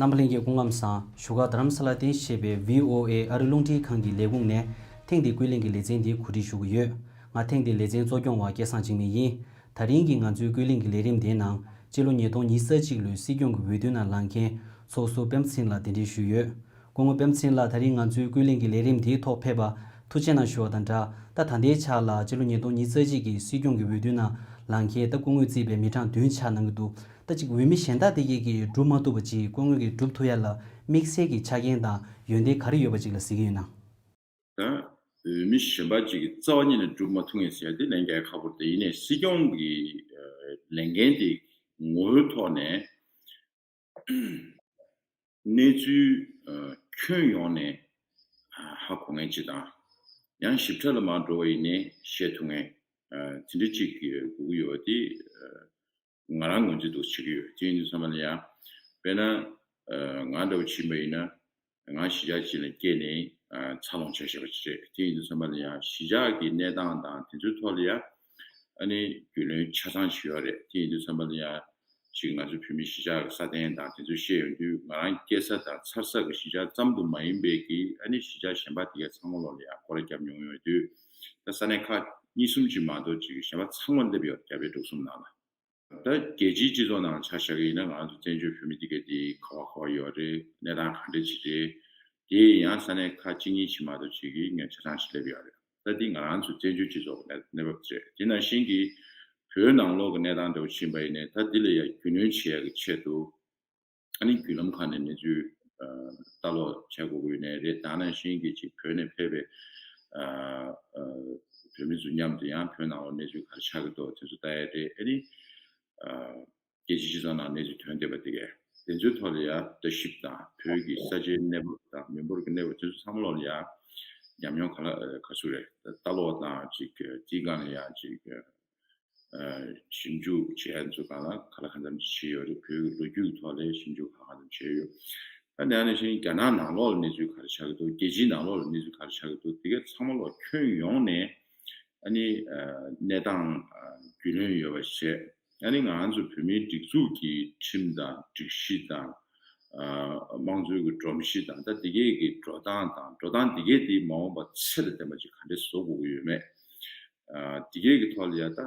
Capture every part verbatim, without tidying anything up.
རྣམ་པ་ལྷན་རྒྱས་སྐུ་ཁམས་བཟང་། བཞུགས་སྒར་རྡ་རམ་ས་ལ་སྟེང་བཞེས་པའི་ཝི་ཨོ་ཨེ་ཨ་རི་རླུང་འཕྲིན་ཁང་གི་ལས་ཁུངས་ནས་ཐེངས་འདིའི་ཀུན་གླེང་གི་ལེ་ཚན་འདི་གོ་སྒྲིག་ཞུ་གི་ཡོད། ང་ཐེངས་འདིའི་ལེ་ཚན་གཙོ་སྐྱོང་བ་སྐལ་བཟང་འཇིགས་མེད་ཡིན། ད་རིང་གི་ང་ཚོའི་ཀུན་གླེང་གི་ལས་རིམ་འདིའི་ནང་སྤྱི་ལོ་ཉིས་སྟོང་ཉི་ཤུ་རྩ་གཅིག་ལོའི་སྲིད་སྐྱོང་གི་འོས་བསྡུ་ནང་ལངས་མཁན་ཚོགས་ཟུར་པད་མ་ཚེ་རིང་ལགས་གདན་འདྲེན་ཞུས་ཡོད། སྐུ་ངོ་པད་མ་ཚེ་རིང་ལགས་ད་རིང་ང་ཚོའི་ཀུན་གླེང་གི་ལས་རིམ་འདིའི་ཐོག་ཕེབས་པར་ཐུགས་རྗེ་གནང་ཞུ་བ་དང་སྦྲགས། ད་ད་ལྟའི་ཆར་ལ་སྤྱི་ལོ་ཉིས་སྟོང་ཉི་ཤུ་རྩ་གཅིག་གི་སྲིད་སྐྱོང་གི་འོས་བསྡུ་ནང་ལངས་མཁན་ད་སྐུ་ངོས་བརྩིས་པའི་མི་གྲངས་བདུན་ཆགས་གནང་གི་འདུག་ད་ཅིག་འོས་མི་གཞན་དག་དེ་གས་ཀྱིས་སྒྲུབ་མ་ཐུབ་པ་ཅིག་སྐུ་ངོས་ཀྱིས་སྒྲུབ་ཐུབ་ཡ་ལ་དམིགས་བསལ་གྱི་ཆ་རྐྱེན་དང་ཡོན་ཏན་ག་རེ་ཡོད་པ་ཅིག་ལ་གཟིགས་ཀྱི་ཡོད་ན། ད་འོས་མི་གཞན་པ་ཅིག་གིས་རྩ་བ་ཉིད་ནས་སྒྲུབ་མ་ཐུབ་ངེས་ཟེར་ཡ་དེ་ལན་རྒྱག་ཁག་པོ་རེད། དེ་ཡིན་ནའི་སྲིད་སྐྱོང་གི་ལས་འགན་དེ་ངོ་བོའི་ཐོག་ནས་གནས་ཚུལ་ཁྱོན་ཡོངས་ནས་ཧ་གོ་མཁན་ཅིག་དང་། ཡང་ཞིབ་ཕྲ་ལ་མར་འགྲོ་བ་ཡིན་ནའི་ཤེས་ཐུབ་མཁན་དེ་འདྲ་ཅིག་དགོས་ཀྱི་ཡོད་པ་དེ་ང་རང་ངོས་འཛིན་འདུག་བྱེད་ཀྱི་ཡོད། དེ་ཡིན་དུས་ཙམ་པ་ལ་ཡང་། དཔེར་ན་ང་འདྲ་བོ་ཕྱིན་པ་ཡིན་ན། ང་གཞིས་ཆགས་ཅིག་ལ་སྐྱེས་ནས་འཚར་ལོངས་བྱས་བཞག་པ་ཅིག་རེད། དེ་ཡིན་དུས་ཙམ་པ་ལ་ཡང་གཞིས་ཆགས་ཀྱི་གནས་སྟངས་དང་དེ་ཚོའི་ཐོག་ལ་ཡང་ཨ་ནི་རྒྱུས་ལོན་ཆ་ཚང་ཞིག་ཡོད་རེད། དེ་ཡིན་དུས་ཙམ་པ་ལ་ཡང་ཅིག་ང་ཚོ་བོད་མི་གཞིས་ཆགས་ཀྱི་སྲ་བརྟན་དང་དེ་ཚོ་ཤེས་ཡོང་དུས། ང་རང་སྐྱེས་ས་དང་འཚར་ས་གི་གཞིས་ཆགས་ཙམ་དུ་མ་ཡིན་པའི་གི་ཨ་ནི་གཞིས་ཆགས་གཞན་པ་དེ་གའི་ཚང་མ་ལོག་ལ་ཡང་སྐོར་ར་བརྒྱབ་མྱོང་ཡོད་དུས། ད་ས་གནས་ཁག་གཉིས་གསུམ་ཅིག་མ་གཏོགས་ཅིག་གཞན་པ་ཚང་མ་སླེབས་ཡོད། རྒྱ་བལ་འབྲུག་གསུམ་ནང་ལ། ད་རྒྱལ་སྤྱིའི་སྤྱི་ཚོགས་ནང་ཆ་བཞག་གི་ཡིན་ན། ང་ཚོ་བཙན་བྱོལ་བོད་མི་འདི་གས་འདི་ག་བ་ག་བ་ཡོད་རེད། གནས་སྟངས་ག་འདྲ་ཅིག་རེད། དེ་ཡང་ས་གནས་ཁག་གཅིག་གཉིས་ཅིག་མ་གཏོགས་ཅིག་གིས་ངས་ཆ་ཚང་ཞིག་སླེབས་ཡོད་རེད། ད་འདི་ང་རང་ཚོ་བཙན་བྱོལ་སྤྱི་ཚོགས་ཀྱི་གནས་བབ་ཅིག་རེད། དེ་ནང་བཞིན་གྱི་བོད་ནང་ལོགས་ཀྱི་གནས་སྟངས་འདྲ་བོ་ཕྱིན་པ་ཡིན་ནའི། ད་འདི་ལ་ཡང་རྒྱུས་ལོན་བྱེད་ཡག་གི་ཆེད་དུ་ཨ་ནི་བརྒྱུད་ལམ་ཁག་ནས་གནས་ཚུལ་ལྟ་ཀློག་བྱེད་དགོས་ཀྱི་ཡོད་ནའི་རེད། དེ་ནང་བཞིན་གྱི་ཅིག་བོད་ནས་ཕེབས་པའི་བོད་མི་ཚོ་མཉམ་དུ་ཡང་བོད་ནང་ལ་གནས་ཚུལ་ག་རེ་ཆགས་ཀྱི་འདུག་དེ་ཚོ་ལྟ་ཡ་རེད། ཨ་ནི་རྒྱལ་སྤྱིའི་སྤྱི་ཚོགས་ནང་གནས་ཚུལ་ཐོན་བསྡད་པ་དེ་གས་དེ་ཚོའི་ཐོག་ལ་ཡང་ལྟ་ཞིབ་དང་། བོད་ཀྱི་ས་ཆའི་གནས་བབ་དང་མི་འབོར་གྱི་གནས་བབ་དེ་ཚོ་ཚང་མ་ལོག་ལ་ཡང་ཉམས་མྱོང་ག་ལ་ག་ཚོད་རེད། ལྟ་ཀློག་དང་ཅིག་དེའི་སྒང་ལ་ཡང་ཅིག་ཞིབ་འཇུག་བྱེད་ཡ་ཚོ་གང་ལ་ག་ལ་གང་འཚམ་བྱས་ཡོད་རེད། བོད་ཀྱི་ལོ་རྒྱུས་ཀྱི་ཐོག་ལ་ཞིབ་འཇུག་གང་འཚམ་བྱས་ཡོད། ད་ནང་ནས་བཞིན་རྒྱ་ནག་ནང་ལོགས་ལ་གནས་ཚུལ་ག་རེ་ཆགས་ཀྱི་འདུག་རྒྱལ་སྤྱིའི་ནང་ལོགས་ལ་གནས་ཚུལ་ག་རེ་ཆགས་ཀྱི་འདུག་དེ་ག་ཚང་མ་ལོག་ཁྱོན་ཡོངས་ནས་ཨ་ནི་གནས་སྟངས་རྒྱུས་ལོན་ཡོད་པ་བྱས། ཨ་ནི་ང་ཚོ་བོད་མིའི་སྒྲིག་འཛུགས་ཀྱི་ཁྲིམས་དང་སྒྲིག་གཞི་དང་། དམངས་གཙོའི་གི་སྒྲོམ་གཞི་དང་། ད་འདི་གས་ཀྱི་འགྲོ་སྟངས་དང་། འགྲོ་སྟངས་འདི་གས་དེ་མ་འོངས་པ་ཚད་དང་ལྡན་པ་ཅིག་ག་འདྲས་བཟོ་དགོས་ཀྱི་ཡོད་མེད། ཨ་འདི་གས་ཀྱི་ཐོག་ལ་ཡ་ད་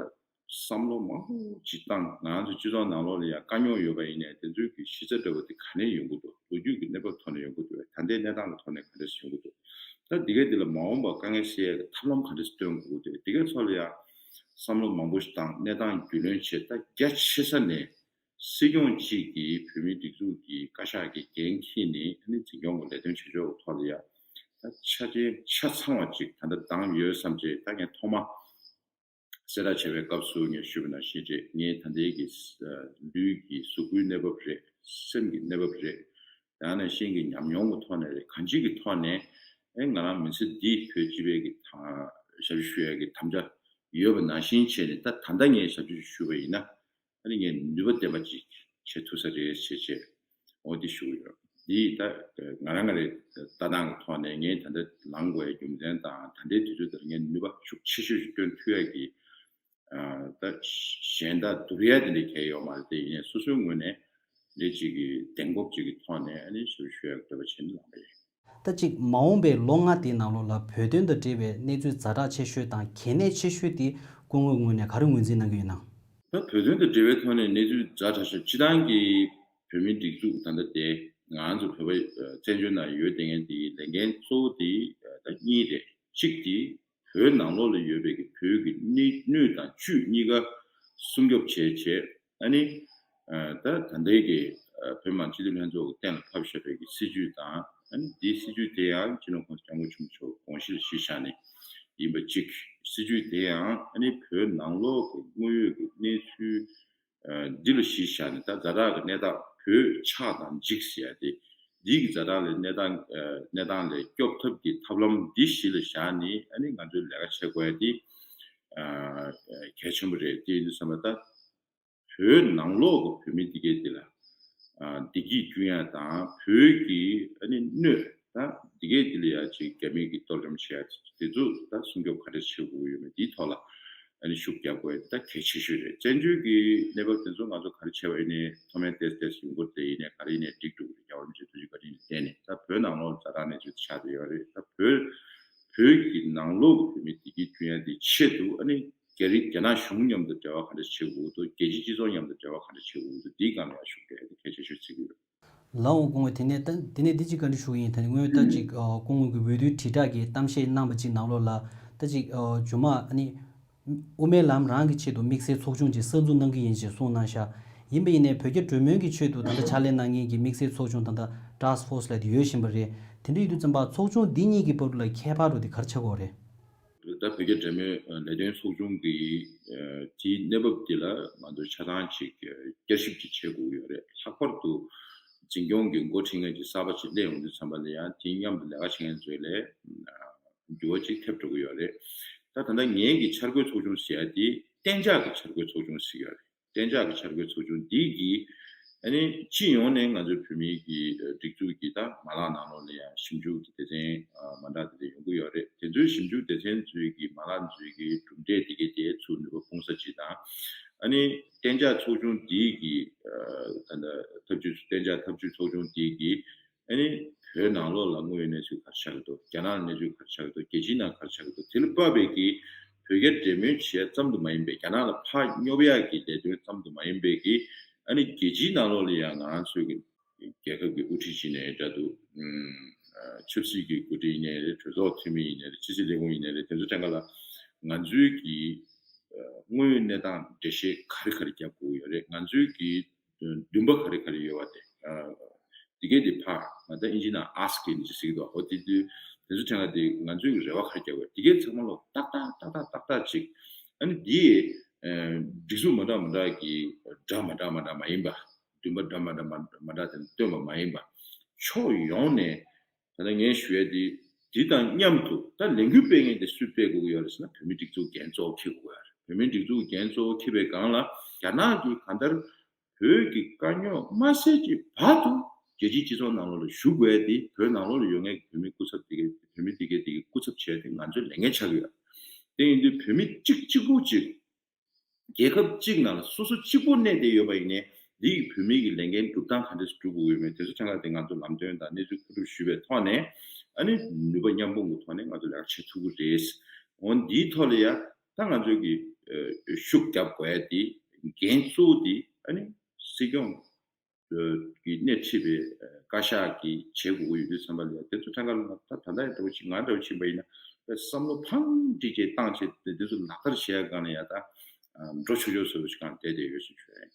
བསམ་བློ་མང་པོ་ཅིག་བཏང་། ང་ཚོ་སྤྱི་ཚོགས་ནང་ལོགས་ལ་ཡ་དཀའ་རྙོག་ཡོད་པ་ཡིན་ནའི་དེ་ཚོའི་གི་གཞི་རྩ་འདྲ་བོ་དེ་ག་ནས་ཡོང་གི་འདུག་ལོ་རྒྱུས་ཀྱི་གནས་བབ་ཐོག་ནས་ཡོང་གི་འདུག་ད་ལྟའི་གནས་སྟངས་ཀྱི་ཐོག་ནས་ག་འདྲས་ཡོང་གི་འདུག་ད་འདི་གས་འདི་ལ་མ་འོངས་པ་དཀའ་ངལ་སེལ་ཡ་གི་ཐབས་ལམ་ག་འདྲས་སྟོན་དགོས་ཀྱི་འདུག་འདི་གས་ཐོག་ལ་ཡ་བསམ་བློ་མང་པོ་ཞིག་བཏང་། གནས་སྟངས་རྒྱུས་ལོན་བྱས། ད་རྒྱ་ཆེ་ས་ནས་སྲིད་སྐྱོང་གཅིག་གིས་བོད་མིའི་སྒྲིག་འཛུགས་ཀྱི་བཀའ་ཤག་གི་འགན་འཁྱེར་ནས་ཨ་ནི་འཛིན་སྐྱོང་གི་ལས་དོན་བྱེད་ཕྱོགས་ཀྱི་ཐོག་ལ་ཡ་ད་ཆ་རྐྱེན་ཆ་ཚང་བ་ཅིག་ད་ལྟ་བདམས་ཡོད་བསམ་བྱས། ད་ངས་ཐོག་མ་གསལ་བསྒྲགས་བྱས་པའི་སྐབས་སུ་ངས་ཞུས་པ་ནང་བཞིན་བྱས། ངས་ད་ལྟའི་གི་ལུས་ཀྱི་གཟུགས་པོའི་གནས་བབ་རེད། སེམས་ཀྱི་གནས་བབ་རེད། ཡང་ན་གཞན་གྱི་ཉམས་མྱོང་གི་ཐོག་ནས་རེད། གང་ཅིའི་གི་ཐོག་ནས་ཨེ་ང་རང་མི་ཚེ་འདི་བོད་སྤྱི་པའི་གི་ཐང་ཞབས་ཞུ་ཞུ་ཡ་གི་དམ་བཅའ་ཡོད་པ་ནང་བཞིན་བྱས་ནས། ད་ད་ལྟ་ངས་ཞབས་ཞུ་ཞུ་བ་ཡིན་ན་ཨ་ནི་ངས་ནུས་པ་ལྡན་པ་ཅིག་བྱེད་ཐུབ་ས་རེད་བྱས་བྱས། འོ་འདི་ཞུ་གི་ཡོད། འདི་ད་ང་རང་ང་རེ་ལྟ་སྟངས་ཀྱི་ཐོག་ནས་ངས་ད་ལྟ་ལངས་དགོས་ཡ་རྒྱུ་མཚན་དང་། ད་ལྟའི་དུས་ཚོད་འདིར་ངས་ནུས་པ་ཤུགས་ཆེ་ཤོས་ཤིག་བཏོན་ཐུབ་ཡ་གི་ཨ་ད་གཞན་དག་བསྡུར་ཡ་དེ་འདྲ་གང་ཡོད་མ་རེད། དེ་ཡིན་ནའི་སོ་སོའི་ངོས་ནས་འདི་གཅིག་གི་གདེང་སྤོབས་ཅིག་གི་ཐོག་ནས་ཨ་ནི་ཞུ་ཞུ་ཡག་འདོད་པ་བྱས་ནས་ལངས་པ་ཡིན། ད་ཅིག་མ་འོངས་པའི་ལོ་ལྔ་དེའི་ནང་ལོགས་ལ་བོད་དོན་དང་འབྲེལ་བའི་གནས་ཚུལ་ཛ་དྲག་ཆེ་ཤོས་དང་གལ་གནད་ཆེ་ཤོས་དེ་སྐུ་ངོའི་ངོས་ནས་ག་རེ་ངོས་འཛིན་གནང་གི་ཡོད་ན། ད་བོད་དོན་དང་འབྲེལ་བའི་ཐོག་ནས་གནས་ཚུལ་ཛ་དྲག་ཤོས། སྤྱིར་བཏང་གི་བོད་མིའི་སྒྲིག་འཛུགས་ད་ལྟ་དེ་ང་ཚོ་བོད་པ་བཙན་བྱོལ་ནང་ཡོད་བསྡད་མཁན་དེའི་ལས་འགན་གཙོ་བོ་དེ་ད་གཉིས་རེད། གཅིག་དེ་བོད་ནང་ལོགས་ལ་ཡོད་པའི་གི་བོད་ཀྱི་སྣོད་སྣོད་དང་བཅུད་གཉིས་ཀ་སྲུང་སྐྱོབ་བྱས་བྱས། ཨ་ནི་ད་ད་ལྟའི་གི་བོད་མི་མང་སྤྱི་འཐུས་ལྷན་ཚོགས་ཀྱི་གཏན་ལ་ཕབ་བཞག་པའི་གི་སྲིད་བྱུས་དང་། ཨ་ནི་དེའི་སྲིད་བྱུས་དེ་ཡང་སྤྱི་ནོར་༸གོང་ས་༸སྐྱབས་མགོན་ཆེན་པོ་མཆོག་དགོངས་གཞིར་གཞི་བཞག་ནས་ཡིན་པ་གཅིག་སྲིད་བྱུས་དེ་ཡང་ཨ་ནི་བོད་ནང་ལོགས་ཀྱི་དངོས་ཡོད་ཀྱི་གནས་ཚུལ་འདི་ལ་གཞི་བཞག་ནས། ད་ཛ་དྲག་གི་གནས་སྟངས་བོད་ཆགས་དང་འཇིག་ཟེར་ཡ་དེ། འདི་གི་ཛ་དྲག་ལས་གནས་སྟངས་གནས་སྟངས་ལས་སྐྱོབ་ཐབས་ཀྱི་ཐབས་ལམ་འདི་གཞི་ལ་བཞག་ནས་ཨ་ནི་ང་ཚོའི་ལས་ཀ་བྱེད་དགོས་ཡ་དེ་གལ་ཆེན་པོ་རེད། དེ་ཡིན་དུས་ཙམ་པ་ད་བོད་ནང་ལོགས་ཀྱི་བོད་མི་འདི་གས་འདི་ལ་བདེ་སྐྱིད་བསྐྲུན་ཡ་དང་། བོད་ཀྱི་ཨ་ནི་སྣོད་ད་འདི་གས་འདི་ལ་ཡ་ཅིག་རྒྱ་མི་གི་གཏོར་བཅོམ་བྱེད་ཡ་དེ་ཚོ་ད་སྲུང་སྐྱོབ་ག་འདྲས་བྱེད་དགོས་ཡོད་མེད་འདིའི་ཐོག་ལ་ ཨ་ནི་ཤུགས་རྒྱབ་དགོས་ད་གལ་ཆེ་ཤོས་རེད། བཙན་བྱོལ་གྱི་གནས་བབ་དེ་ཚོ་ང་ཚོ་ག་རེ་བྱས་པ་ཡིན་ནའི་མཐོ་དམན་ཏོག་ཙམ་ཡོང་གི་རེད། དེ་ཡིན་ནའི་ག་རེ་ཡིན་ནའི་འགྲིག་འགྲོ་གི་རེད། རྒྱལ་བ་རིན་པོ་ཆེ་ཐུགས་རྗེ་བཀའ་དྲིན་ལ་བརྟེན་ནས། ད་བོད་ནང་ལོགས་ཛ་དྲག་གནས་ཚུལ་ཆགས་བསྡད་ཡོད་རེད། ད་བོད་བོད་ཀྱི་ནང་ལོགས་ཀྱི་བོད་མི་བདེ་སྐྱིད་བསྐྲུན་ཡ་དེ་ཆེད་དུ་ཨ་ནི་རྒྱ་རི་རྒྱ་ནག་གཞུང་མཉམ་དུ་འབྲེལ་བ་ག་འདྲ་བྱེད་དགོས་འདུག་རྒྱལ་སྤྱིའི་སྤྱི་ཚོགས་མཉམ་དུ་འབྲེལ་བ་ག་འདྲ་བྱེད་དགོས་འདུག་འདིའི་སྒང་ལ་ཡང་ཤུགས་རྒྱག་ཡ་དེ་གལ་ཆེ་ཤོས་བརྩི་གི་ཡོད། ལགས་འོང་སྐུ་ངོ། དེ་ནས་ད་དེ་ནས་འདི་གཅིག་བཀའ་འདྲི་ཞུ་གི་ཡིན། ད་ནི་སྔོན་ད་ཅིག་ཨ་སྐུ་ངོ་གི་འོས་བསྡུའི་དྲིལ་བསྒྲགས་ཀྱི་གཏམ་བཤད་གནང་བ་ཅིག་ནང་ལོགས་ལ་ད་ཅིག་ཨ་མཇུག་མ་ཨ་ནི་དབུ་མའི་ལམ་རང་གི་ཆེད་དུ་དམིགས་བསལ་ཚོགས་ཆུང་ཅིག་གསར་འཛུགས་གནང་གི་ཡིན་ཞེས་གསུངས་གནང་ཤག་ཡིན་པ་ཡིན་ནའི་བོད་རྒྱ་འབྲེལ་མོལ་གྱི་ཆེད་དུ་ད་ལྟ་ཕྱག་ལས་གནང་མཁན་གྱི་དམིགས་བསལ་ཚོགས་ཆུང་ད་ལྟ་Task Force་ལབ་དེ་ཡོད་བཞིན་པ་རེད། དེ་འདྲ་ཡིན་དུས་ཙམ་པ་ཚོགས་ཆུང་འདི་གཉིས་ཀྱི་བར་དུ་ལ་ཁྱད་པར་དུ་དེ་ག་རེ་ཆགས་ཀྱི་ཡོད་རེད། ད་བོད་རྒྱ་འབྲེལ་མོལ་ལས་དོན་ཚོགས་ཆུང་གི་དེའི་གནས་བབ་འདི་ལ་ང་ཚོ་ཆ་ཚང་ཅིག་བསྐྱར་ཞིབ་ཅིག་བྱེད་དགོས་ཀྱི་ཡོད་རེད། ལྷག་པར་དུ་འཛིན་སྐྱོང་གི་འགོ་ཁྲིད་མཁན་གྱི་གསར་པ་ཅིག་སླེབས་ཡོང་དུས་ཙམ་པ་ལ་ཡང་དེ་མཉམ་དུ་ལས་ཀ་བྱེད་མཁན་ཚོ་ལ་འགྱུར་བ་ཅིག་ཐེབས་འགྲོ་གི་ཡོད་རེད། ད་ད་ལྟ་ངེད་ཀྱི་འཆར་འགོད་ཚོགས་ཆུང་ཟེར་ཡ་དེ་གཏན་འཇགས་ཀྱི་འཆར་འགོད་ཚོགས་ཆུང་ཟེར་གྱི་ཡོད་རེད། གཏན་འཇགས་ཀྱི་འཆར་འགོད་ཚོགས་ཆུང་འདི་གིས་ཨ་ནི་སྤྱི་ཡོངས་ནས་ང་ཚོའི་བོད་མིའི་གི་སྒྲིག་འཛུགས་ཀྱི་ད་མ་ལག་ནང་ལོགས་ལ་ཡང་ཞིབ་འཇུག་གི་སྡེ་ཚན་མ་འདྲ་དེ་འདྲ་ཡོང་གི་ཡོད་རེད། དེ་ཚོའི་ཞིབ་འཇུག་སྡེ་ཚན་ཚོའི་གི་མ་ལག་ཚོའི་གི་གྲུབ་འབྲས་དེ་གའི་དེ་ཚུར་ནུས་པ་སྤུངས་ས་ཅིག་དང་། ཨ་ནི་གཏན་འཇགས་ཚོགས་ཆུང་འདི་གི་ད་ལྟ་ཐབས་ཇུས་གཏན་འཇགས་ཐབས་ཇུས་ཚོགས་ཆུང་འདི་གི་ཨ་ནི་བོད་ནང་ལོགས་ལ་དངོས་ཡོད་གནས་ཚུལ་ག་རེ་ཆགས་ཀྱི་འདུག་རྒྱ་ནག་ལ་གནས་ཚུལ་ག་རེ་ཆགས་ཀྱི་འདུག་རྒྱལ་སྤྱིའི་ནང་ག་རེ་ཆགས་ཀྱི་འདུག་དེ་ལ་དཔག་པའི་གི་བོད་རྒྱ་འབྲེལ་མོལ་བྱེད་ཡ་ཙམ་དུ་མ་ཡིན་པའི་རྒྱ་ནག་ལ་ཕར་སྙོབ་ཡ་གི་ལས་དོན་ཙམ་དུ་མ་ཡིན་པའི་གི་ཨ་ནི་རྒྱལ་སྤྱིའི་ནང་ལོགས་ལ་ཡང་ང་རང་ཚོའི་གི་རྒྱལ་ཁབ་ཀྱི་དབུ་ཁྲིད་ཅིག་ནས་འདྲ་འདུག་ཨུམ། ཨ་ཆབ་སྲིད་ཀྱི་འགོ་ཁྲིད་ཡིན་ནའི་རེད། གྲོས་ཚོགས་འཐུས་མི་ཡིན་ནའི་རེད། ཕྱི་སྲིད་ལས་ཁུངས་ཡིན་ནའི་རེད། དེ་ཚོ་གྲངས་ཀ་ལ་ང་ཚོའི་གི་ཨ་དངོས་ཡོད་གནས་སྟངས་འགྲེལ་བཤད་ག་རེ་ག་རེ་རྒྱབ་དགོས་ཡོད་རེད། ང་ཚོའི་གི་འདུན་པ་ག་རེ་ག་རེ་ཡོད་པ་དེ། ཨ་དེ་གས་དེ་ཕར་ང་ད་ཨིན་ཇི་ནང་ask་ཡིན་ཅིག་ཟེར་གི་འདུག་འོ་དེ་དུས་དེ་ཚོ་གྲངས་ཀ་དེ་ང་ཚོའི་གི་རེ་བ་ག་རེ་རྒྱབ་དགོས་དེ་གས་ཚང་མ་ལོ་ཏག་ཏག་ཏག་ཏག་ཏག་ཏག་ཅིག་ཨ་ནི་དེ་ཨ་སྒྲིག་འཛུགས་མ་འདྲ་མ་འདྲ་གི་འདྲ་མ་འདྲ་མ་འདྲ་མ་ཡིན་པ། འདུན་པ་འདྲ་མ་འདྲ་མ་མ་འདྲ་དེ་བཏོན་པ་མ་ཡིན་པ། ཕྱོགས་ཡོངས་ནས་ད་ལྟ་ངས་ཞུ་ཡ་དེ་འདི་དང་མཉམ་དུ་ད་ལས་འགུལ་སྤེལ་མཁན་དེ་སུས་སྤེལ་དགོས་ཀྱི་ཡོད་རེད་ཟེར་ན། བོད་མིའི་སྒྲིག་འཛུགས་འགན་གཙོ་བོ་འཁྱེར་དགོས་ཀྱི་ཡོད་རེད། བོད་མིའི་སྒྲིག་འཛུགས་འགན་གཙོ་བོ་འཁྱེར་བའི་སྒང་ལ་རྒྱ་ནག་གིས་གང་ལྟར་བོད་ཀྱི་དཀའ་རྙོག་མ་སེལ་གྱི་བར་དུ་རྒྱལ་སྤྱིའི་སྤྱི་ཚོགས་ནང་ལོགས་ལ་ཞུགས་དགོས་ཡ་དེ་བོད་ནང་ལོགས་ལ་ཡོད་མཁན་གྱི་བོད་མི་སྐུ་ཚབ་དེ་གའི་བོད་མི་དེ་གའི་དེ་གའི་སྐུ་ཚབ་བྱས་ཏེ་ང་ཚོའི་ལས་འགན་ཆགས་ཀྱི་ཡོད། དེ་ཡིན་དུས་བོད་མི་གཅིག་གཅིག་པུ་གཅིག་རྒྱལ་ཁབ་གཅིག་ནང་ལ་སོ་སོ་གཅིག་པོ་གནས་བསྡད་ཡོད་པ་ཡིན་ནའི་འདི་ཡིས་བོད་མི་གི་ལས་འགན་སྒྲུབ་སྟངས་ག་འདྲས་སྒྲུབ་དགོས་ཡོད་མེད་དེ་ཚོ་ཐད་ཀར་དེ་ང་ཚོ་ལམ་སྟོན་དང་གནས་ཚུལ་མཁོ་སྒྲུབ་ཞུས་པའི་ཐོག་ནས་ཨ་ནི་ནུས་པ་མཉམ་སྤུངས་ཀྱི་ཐོག་ནས་ང་ཚོ་ལས་ཀ་བྱེད་ཐུབ་ཀྱི་རེད། འོ་འདིའི་ཐོག་ལ་ཡ་ད་ང་ཚོས་ཀྱི་ཨ་ཤུགས་རྒྱབ་དགོས་ཡ་དེ་འགན་གཙོ་བོ་དེ་ཨ་ནི་སྲིད་སྐྱོང་གི་སྣེ་ཁྲིད་པའི་བཀའ་ཤག་གིས་བྱེད་དགོས་ཀྱི་ཡོད་དུས་ཙམ་པ་ལ་ཡང་དེ་ཚོ་ཐད་ཀར་ལ་ད་ད་ལྟ་ཡང་འདྲ་བོ་ཅིག་ང་འདྲ་བོ་ཕྱིན་པ་ཡིན་ན་བསམ་བློ་ཕངས་ཀྱིས་ཀྱིས་བཏང་བྱས་ཏེ་དེ་ཚོ་ལག་བསྟར་བྱེད་ཡ་སྒང་ལ་ཡང་ད་འགྲོ་ཆོག་ཆོག་བཟོ་འདྲ་ཅིག་སྒང་བསྡད་བསྡད་ཡོད་ཟེར་ཞུ་ཡ་ཡིན།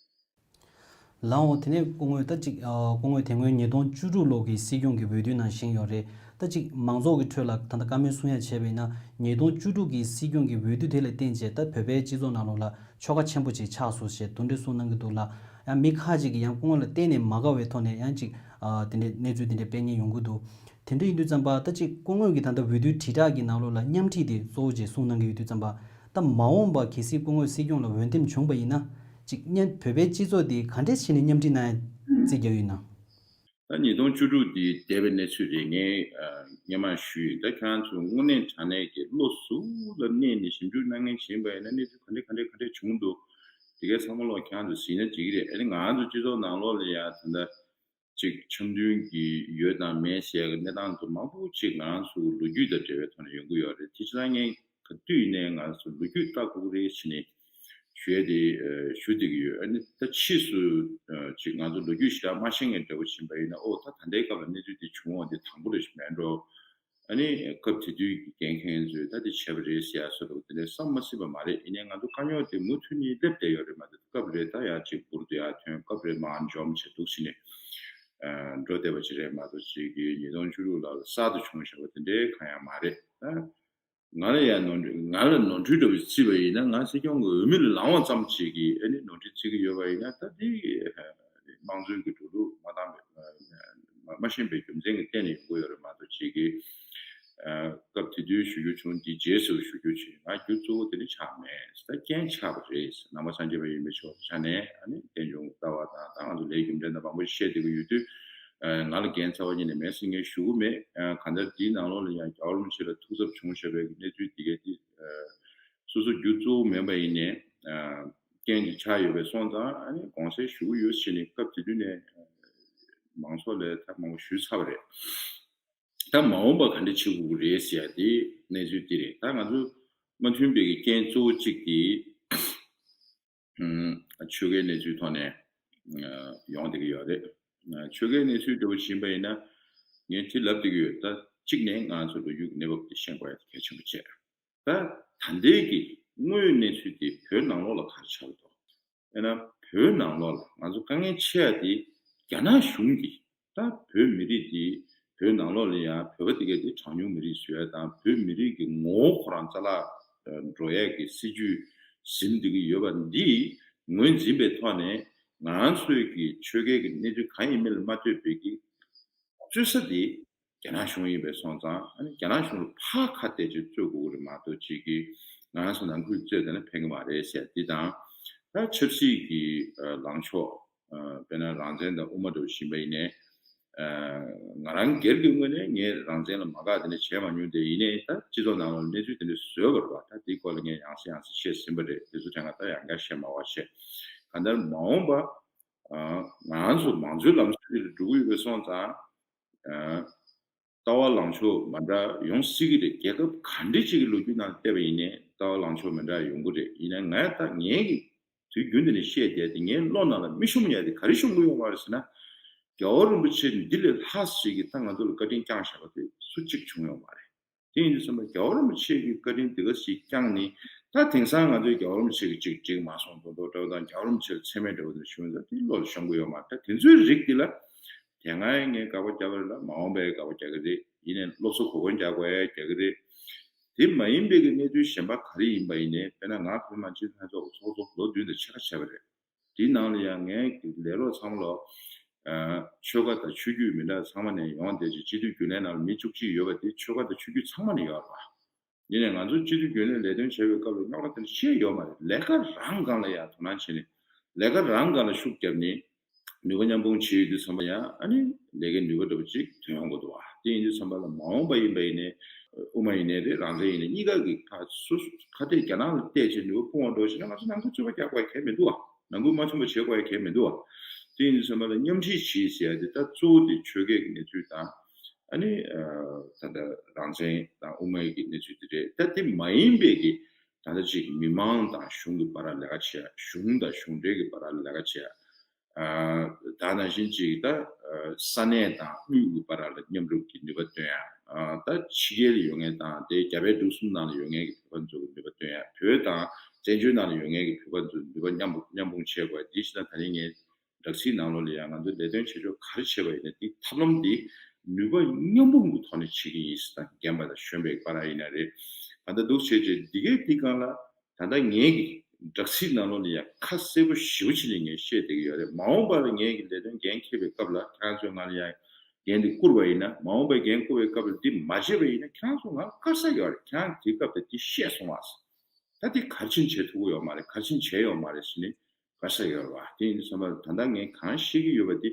ལགས་འོང་། དེ་ནས་སྐུ་ངོས་ད་ཅིག་ཨ་སྐུ་ངོས་དེ་སྔོན་ཉིས་སྟོང་བཅུ་དྲུག་ལོ་གི་སྲིད་སྐྱོང་གི་འོས་བསྡུའི་ནང་བཞེངས་ཡོད་རེད། ད་ཅིག་མང་ཚོགས་ཀྱི་ཁྲོད་ལ་ད་ལྟ་བཀའ་མོལ་གསུང་ཡ་བྱས་པ་ཡིན་ན་ཉིས་སྟོང་བཅུ་དྲུག་གི་སྲིད་སྐྱོང་གི་འོས་བསྡུ་དེ་ལ་བརྟེན་བྱས་ད་བོད་པའི་སྤྱི་ཚོགས་ནང་ལོགས་ལ་ཆོ་ག་ཆེན་པོ་ཅིག་ཆགས་སོང་ཞེས་དེ་འདྲ་གསུངས་གནང་གི་འདུག་ལ། ཡང་མི་ཁག་ཅིག་གིས་ཡང་སྐུ་ངོ་ལ་གཏན་ནས་མ་དགའ་བའི་ཐོག་ནས་ཡང་ཅིག་ཨ་དེ་འདྲའི་གནས་ཚུལ་དེ་འདྲ་སྤེལ་མཁན་ཡོང་གི་འདུག་དེ་འདྲ་ཡིན་དུས་ཙམ་པ་ད་ཅིག་སྐུ་ངོས་ཀྱིས་ད་ལྟ་འོས་བསྡུའི་དྲིལ་བསྒྲགས་ཀྱི་ནང་ལོགས་ལ་མཉམ་ཁྲིད་དེ་གཙོ་བོ་ཅིག་གསུངས་གནང་གི་ཡོད་དུས་ཙམ་པ། ད་མ་འོངས་པ་གལ་སྲིད་སྐུ་ངོས་སྲིད་སྐྱོང་ལ་འོས་འདེམས་བྱུང་བ་ཡིན་ན་ཅིག་མཉམ་བོད་པའི་སྤྱི་ཚོགས་དེ་ག་འདྲས་བྱས་ནས་མཉམ་ཁྲིད་གནང་ཡ་རྩིས་རྒྱག་ཡོད་ན། ད་ཉིས་སྟོང་བཅུ་དྲུག་འདི་འདས་པའི་གནས་ཚུལ་རེད། ངས་ཨ་སྔོན་མ་ཞུས་ཡིན། ད་ཁྱེད་རང་ཚོ་དངོས་གནས་དྲང་གནས་ཀྱི་བློ་གཟུ་ལ་གནས་ནས་ཞིབ་འཇུག་གནང་མཁན་ཞིག་ཡིན་པ་ཡིན་ན་གནས་ཚུལ་ག་འདྲ་ག་འདྲ་ག་འདྲ་བྱུང་འདུག་དེ་གའི་ཚང་མ་ལོག་ཁྱེད་རང་ཚོ་གཟིགས་ན་འགྲིག་གི་རེད། ཨ་ནི་ང་རང་ཚོ་སྤྱི་ཚོགས་ནང་ལོགས་ལ་ཡང་ད་ལྟ་ཅིག་འཆམ་མཐུན་གྱི་ཡོད་དང་མེད་ཟེར་ཡ་གི་གནས་སྟངས་ཚོ་མང་པོ་ཅིག་ང་རང་ཚོ་ལོ་རྒྱུས་དང་འབྲེལ་བའི་ཐོག་ནས་ཡོང་གི་ཡོད་རེད། དེ་ཕྱི་ནང་ངས་ག་དུས་ཡིན་ནའི་ང་རང་ཚོ་ལོ་རྒྱུས་ལྟ་དགོས་ཀྱི་རེད་ཟེར་ནས་ཞུ་ཡ་དེ་ཨ་ཞུ་བསྡད་ཀྱི་ཡོད། ཨ་ནི་ད་ཕྱིས་སུ་ཨ་ཅིག་ང་ཚོ་ལོ་རྒྱུས་ཞེ་དྲག་མ་ཤེས་མཁན་འདྲ་བོ་ཕྱིན་པ་ཡིན་ན་ཨོ་ད་ད་ལྟའི་སྐབས་ལ་གནས་ཚུལ་དེ་བྱུང་བ་དེ་དང་པོ་རེད་ཞིག་མེད་འགྲོ། ཨ་ནི་སྐབས་དེ་དུས་ཀྱི་འགན་འཁྱེར་མཁན་ཚོས་ད་དེ་བྱས་པ་རེད་ཟེར་ཡ་བཟོ་འདྲ་བོ་དེ་འདྲ་བསམ་མ་སྲིད་པ་མ་རེད། ཡིན་ནའི་ང་ཚོ་དཀའ་རྙོག་དེ་མུ་མཐུད་ནས་སླེབས་བསྡད་ཡོད་རེད་མ་གཏོགས། སྐབས་རེ་ད་ཡར་གཅིག་འབུར་དུ་ཡར་ཐོན། སྐབས་རེ་མར་འཇོམས་བྱས་འདུག་བྱས་ནས་ཨ་འགྲོ་བསྡད་པ་ཅིག་རེད་མ་གཏོགས། ཅིག་གི་ཉིས་སྟོང་བཅུ་དྲུག་ལ་གསར་དུ་བྱུང་བཞག་པ་དེ་འདྲའི་གང་ཡང་མ་རེད། ད་ང་ལ་ཡང་ནོར་འཁྲུལ་ང་ལ་ནོར་འཁྲུལ་འདྲ་བོ་བརྩིས་པ་ཡིན་ན་ང་སྲིད་སྐྱོང་གི་འོས་མི་ལ་ལངས་པ་ཙམ་ཅིག་གིས་ཨ་ནི་ནོར་འཁྲུལ་བརྩི་གི་ཡོད་པ་ཡིན་ན་ད་དེ་དམངས་གཙོའི་གི་འགྲོ་ལུགས་མ་འདང་བའི་མ་མ་ཤེས་པའི་རྒྱུ་མཚན་གྱི་སྟེང་ནས་ཡོང་གི་ཡོད་རེད་མ་གཏོགས། ཅིག་གི་ཨ་སྐབས་དེ་དུས་ཞུ་རྒྱུ་བྱུང་། དེ་རྗེས་སུ་ཞུ་རྒྱུ་བྱུང་། ང་རྒྱུ་གཙོ་བོ་དེ་ནི་ཆགས་མེད། ད་རྐྱེན་ཆགས་པ་རེད། ནང་པ་སངས་རྒྱས་པ་ཡིན་པའི་ཆོག་ཆ་ནས་ཨ་ནི་རྟེན་འབྱུང་ལྟ་བ་དང་ད་ང་ཚོ་ལས་རྒྱུ་འབྲས་དང་མང་པོ་བཤད་བསྡད་ཀྱི་ཡོད་དུས་ཨ་ང་ལ་འགན་རྩ་བ་ཉིད་ནས་མེད་ཟེར་ངས་ཞུ་གི་མེད། ཨ་གང་ལྟར་དེའི་ནང་ལོགས་ལ་ཡང་རྒྱལ་བ་རིན་པོ་ཆེ་ལ་ཐུགས་འཚབ་བྱུང་བཞག་པའི་གནས་ཚུལ་དེ་གས་དེ་ཨ་ སོ་སོ་རྒྱུ་གཙོ་བོ་མིན་པ་ཡིན་ནའི་རྐྱེན་གྱིས་ཆགས་ཡོད་པའི་སོང་ཙང་ཨ་ནི་དགོངས་སེལ་ཞུ་གི་ཡོད་ཟེར་ནས་སྐབས་དེ་དུས་ནས་མང་ཚོགས་ལ་ཐག་མང་པོ་ཞུས་ཚར་བ་རེད། ད་མ་འོངས་པ་ག་འདྲ་བྱེད་དགོས་ཀྱི་རེད་ཟེར་ཡ་དེ་གནས་ཚུལ་དེ་རེད། ད་ང་ཚོ་མ་མཐུན་པའི་གི་རྐྱེན་གཙོ་བོ་གཅིག་དེ་ཆོལ་ཁའི་གནས་ཚུལ་ཐོག་ནས་ཡོང་བསྡད་ཀྱི་ཡོད་རེད། ཆོལ་ཁའི་གནས་ཚུལ་འདྲ་བོ་ཕྱིན་པ་ཡིན་ན་ངས་དེ་ལབ་བསྡད་ཀྱི་ཡོད། ད་གཅིག་ནས་ང་ཚོ་ལོ་རྒྱུས་ཀྱི་གནས་བབ་དེ་ཤེས་དགོས་ཡ་དེ་གལ་ཆེན་པོ་བྱས། ད་ད་ལྟའི་གི་དངོས་ཡོད་གནས་ཚུལ་དེ་བོད་ནང་ལོགས་ལ་ག་རེ་ཆགས་འདུག་དཔེར་ན་བོད་ནང་ལོགས་ལ་ང་ཚོ་དཀའ་ངལ་ཆེ་བ་དེ་རྒྱ་ནག་གཞུང་གིས་ད་བོད་མི་རིགས་དེ་བོད་ནང་ལོགས་ལ་ཡང་བོད་པ་དེ་གས་དེ་གྲངས་ཉུང་མི་རིགས་བཟོ་ཡ་དང་བོད་མི་རིགས་ཀྱི་ངོ་བོ་ཁོ་རང་རྩ་བརླག་འགྲོ་ཡས་ཀྱི་སྲིད་ཇུས་ཟིན་བསྡད་ཀྱི་ཡོད་པ་འདི་ངོས་འཛིན་པའི་ཐོག་ནས་ང་ཚོའི་གི་ཆོལ་ཁའི་གི་གནས་ཚུལ་གང་ཡིན་མིན་ལ་མ་ལྟོས་པའི་གི་རྩོད་ས་དེ་རྒྱ་ནག་གཞུང་ཡིན་པའི་སོང་ཙང་ཨ་ནི་རྒྱ་ནག་གཞུང་ལ་ཕར་ཁ་གཏད་ཅིག་རྩོད་དགོས་ཀྱི་རེད་མ་གཏོགས་ཅིག་གི་ང་རང་ཚོ་ནང་ཁུལ་རྩོད་དེ་ནི་ཕན་གྱི་མ་རེད་ཟེར་འདི་དང་། ད་ཆབ་སྲིད་ཀྱི་ལངས་ཕྱོགས་དཔེར་ན་རང་བཙན་དང་དབུ་མ་འདྲ་བོ་ཕྱིན་པ་ཡིན་ནའི་ང་རང་སྒེར་གྱི་ངོས་ནས་ངས་རང་བཙན་ལ་མ་དགའ་དེ་འདྲ་བྱས་མ་མྱོང་སྟེ་ཡིན་ནའི་ད་སྤྱི་ཚོགས་ནང་ལ་གནས་ཚུལ་དེ་འདྲ་བཟོས་པ་རེད་བ། ད་འདིའི་སྐོར་ལ་ངས་ཡང་སེ་ཡང་སེ་བཤད་ཟིན་པ་རེད། དེ་ཚོ་དྲན་ག་ད་ཡང་བསྐྱར་བཤད་མ་དགོས་བྱས། གང་ལྟར་མ་འོངས་པ་ང་ཚོ་མང་གཙོའི་ལམ་སྲོལ་འདི་ལ་འགྲོ་གི་ཡོད་པའི་སོང་ཙང་། ལྟ་བ་ལངས་ཕྱོགས་མ་འདྲ་ཡོང་སྲིད་ཀྱི་རེད། རྒྱལ་ཁབ་ག་འདྲ་ཅིག་གི་ལོ་རྒྱུས་ནང་བལྟས་པ་ཡིན་ནའི་ལྟ་བ་ལངས་ཕྱོགས་མ་འདྲ་ཡོང་གི་རེད། ཡིན་ན་ང་ད་ངའི་གི་དུས་རྒྱུན་དུ་ནས་བཤད་བསྡད་དེ་ངའི་བློ་ནང་ལ་མི་ཤོང་ཡ་དེ་ག་རེ་ཤོང་གི་ཡོད་མ་རེད་ཟེར་ན། རྒྱལ་བ་རིན་པོ་ཆེ་འདི་ལས་ལྷག་ཞིག་གིས་ད་ང་ཚོ་ལ་བཀའ་དྲིན་བསྐྱངས་བཞག་པ་དེ་སུ་གཅིག་བྱུང་ཡོད་མ་རེད། དེ་ཡིན་དུས་ཙམ་པ་རྒྱལ་བ་རིན་པོ་ཆེ་གི་བཀའ་དྲིན་དེ་ག་ཞིག་བསྐྱངས་ནས་ད་དེང་སང་ང་ཚོས་རྒྱལ་བ་རིན་པོ་ཆེ་གི་ཅིག་འགྲིག་མ་སོང་མདོག་མདོག་འདྲ་བོ་དང་རྒྱལ་བ་རིན་པོ་ཆེ་ལ་མཚན་སྨད་འདྲ་བོ་དེ་ཞུ་ཡོང་ཙང་དེ་བློ་ལ་ཤོང་གི་ཡོད་མ་རེད། ད་དེ་ཚོའི་རིགས་འདི་ལ་དེ་སྔ་ཡང་ངས་དགག་པ་བརྒྱབ་པ་རེད་ལ་མ་འོངས་པའི་དགག་པ་རྒྱག་གི་རེད། ཡིན་ནའི་སློབ་གསོ་གོ་སྐོན་རྒྱག་དགོས་ཡ་རྒྱག་གི་རེད། དེ་མ་ཡིན་པའི་གི་གནས་ཚུལ་གཞན་པ་ག་རེ་ཡིན་པ་ཡིན་ནའི་དཔེར་ན་ང་བོད་མི་མང་སྤྱི་འཐུས་ལྷན་ཚོགས་ཀྱི་ཚོགས་གཙོ་ལོ་བདུན་དང་ཕྱེད་ཀ་བྱས་པ་རེད། དེའི་ནང་ལ་ཡང་ངའི་ལས་རོགས་ཚང་མ་ལ་ཆོལ་ཁ་དང་ཆོས་བརྒྱུད་མི་འདྲ་ཚང་མ་ནས་ཡོང་བསྡད་ཅིང་སྤྱི་འཐུས་རྒྱུན་ལས་ནང་ལ་མི་བཅུ་གཅིག་ཡོད་པ་དེ་ཆོལ་ཁ་དང་ཆོས་བརྒྱུད་ཚང་མ་ནས་ཡོད་རེད་པ། ཡིན་ནའི་ང་ཚོ་སྤྱི་འཐུས་རྒྱུན་ལས་ལས་དོན་བྱེད་པའི་སྐབས་ལ་རྙོག་དྲ་དེ་འདྲ་ཤེས་ཡོད་མ་རེད། ལས་ཀ་རང་སྒང་ལ་ཡང་དོ་སྣང་བྱས་ནས་ལས་ཀ་རང་སྒང་ལ་ཤུགས་བརྒྱབ་ནས་ནུས་པ་མཉམ་སྤུངས་བྱས་ཡོད་དུས་ཙམ་པ་ཡང་ཨ་ནི་ལས་ཀའི་ནུས་པ་འདྲ་པོ་ཅིག་ཐོན་ཡོང་གི་འདུག་བ། དེ་ཡིན་དུས་ཙམ་པ་ལ་མ་འོངས་པ་ཡིན་པ་ཡིན་ནའི་དབུ་མ་ཡིན་ནའི་རེད། རང་བཙན་ཡིན་ནའི་གཉིས་ཀ་གི་ཁ་སོ་སོ་ཁ་གཏད་རྒྱ་ནག་ལ་གཏད་བྱས་ནུས་པ་སྤུངས་པ་འདྲ་བོ་བྱས་ན་ང་ཚོ་ནང་ཁུལ་རྩོད་པ་རྒྱག་དགོས་ཡ་གལ་མི་འདུག་བ། ནང་ཁུལ་མ་མཐུན་པ་བྱེད་དགོས་ཡ་གལ་མི་འདུག་བ། དེ་ཡིན་དུས་ཙམ་པ་ལ་མཉམ་ཁྲིད་བྱེད་ཟེར་ཡ་དེ་ད་གཙོ་བོ་དེ་ཆོལ་ཁའི་གནས་ཚུལ་དང་། ཨ་ནི་ད་ལྟ་རང་བཙན་དང་དབུ་མའི་གི་གནས་ཚུལ་དེ་རེད། ད་དེ་མ་ཡིན་པའི་གི་ད་ལྟ་ཅིག་མི་མང་དང་གཞུང་གི་བར་ལ་ལས་ཀ་བྱེད་ཡ། གཞུང་དང་གཞུང་འབྲེལ་གྱི་བར་ལ་ལས་ཀ་བྱེད་ཡ། ད་ནང་བཞིན་ཅིག་ད་ས་གནས་དང་དབུས་ཀྱི་བར་ལ་མཉམ་རུབ་ཀྱི་ནུས་པ་བཏོན་ཡ། ད་ཕྱི་རྒྱལ་ལ་ཡོད་མཁན་དང་དེ་རྒྱ་བལ་འབྲུག་གསུམ་ནང་ལ་ཡོད་མཁན་གྱི་བོད་པ་ཚོ་གི་ནུས་པ་བཏོན་ཡ། བོད་དང་བཙན་བྱོལ་ནང་ལ་ཡོད་མཁན་གྱི་བོད་པ་ཚོ་ནུས་པ་མཉམ་མཉམ་སྤུངས་བྱེད་དགོས་ཡ། དེ་བྱས་ན་ད་རིང་ངས་སྦྲག་སྲིད་ནང་ལོགས་ལ་ཡང་ང་ཚོ་ལས་དོན་བྱེད་ཕྱོགས་ག་རེ་བྱས་པ་ཡིན་ན་དེའི་ཐབས་ལམ་འདི་ནུས་པ་མཉམ་སྤུངས་ཀྱི་ཐོག་ནས་བྱེད་ཀྱི་ཡིན་ཟེར་ད་རྒན་པ་དང་གཞོན་པའི་བར་ཡིན་ན་རེད། ད་ལྟ་འདུག་བྱས་རྗེས་འདི་གའི་དེ་སྒང་ལ་ད་ལྟ་ངའི་གི་སྦྲག་སྲིད་ནང་ལོགས་ལ་ཡང་ཁ་གསལ་པོ་ཞེ་པོ་བྱས་ནས་ངས་བཤད་བསྡད་ཀྱི་ཡོད་རེད། མ་འོངས་པ་ལ་ངའི་གི་ལས་དོན་འགན་འཁྱེར་བའི་སྐབས་ལ་ཁྱེད་རང་ཚོས་ང་ལ་ཡང་འགན་འདི་བསྐུར་བ་ཡིན་ན་མ་འོངས་པའི་འགན་བསྐུར་བའི་སྐབས་ལ་འདི་མ་བྱས་པ་ཡིན་ན་ཁྱེད་རང་ཚོ་ང་ལ་དཀར་ས་ཡོད་རེད། ཁྱེད་རང་དེའི་སྐབས་དེ་འདི་བཤད་སོང་བ། ད་འདི་གར་ཕྱིན་བྱེད་ཐུབ་ཀྱི་ཡོད་མ་རེད། གར་ཕྱིན་བྱས་ཡོད་མ་རེད་ཟེར་ནས་དཀར་ས་ཡོད་རེད་བ། དེ་ཡིན་དུས་ཙམ་པ་ད་ལྟ་ངས་གང་ཤེས་ཀྱི་ཡོད་པ་དེ་